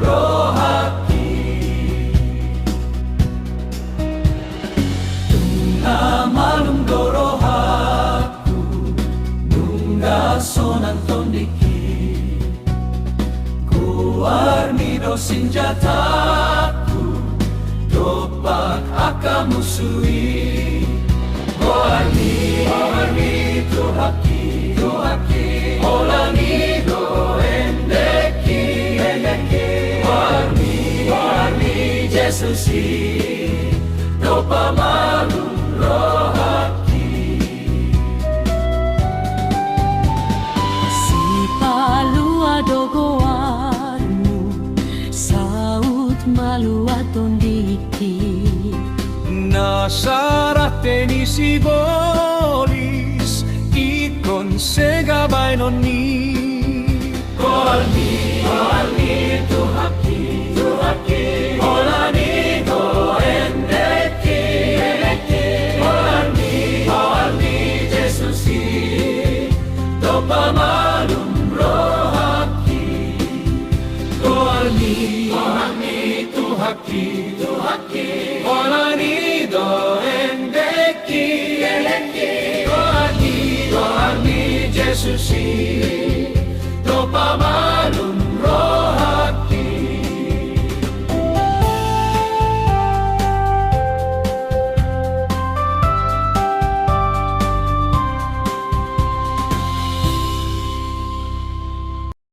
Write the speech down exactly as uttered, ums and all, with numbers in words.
rohangki. Nunga malum do rohangku, nunga sonang tondingki. Goarmi do sinjataku, dompak angka musu i. Goarmi, goarmi Tuhanki, Tuhanki, holan i do endekki, endekki. Goarmi, goarmi Jesus i, do pamalum rohangki. Sipalua do goarmu, saut malua tondingki. Na sarate ni sibolis, ingkon sega baenon ni. Goarmi, goarmi Tuhanki, Tuhanki, holan i do endekki, endekki. Goarmi, goarmi Jesus i, do pamalum rohangki. Goarmi, goarmi Tuhanki, Tuhanki, holan i do endekki, endekki. Goarmi, goarmi Jesus i, do pamalum rohangki.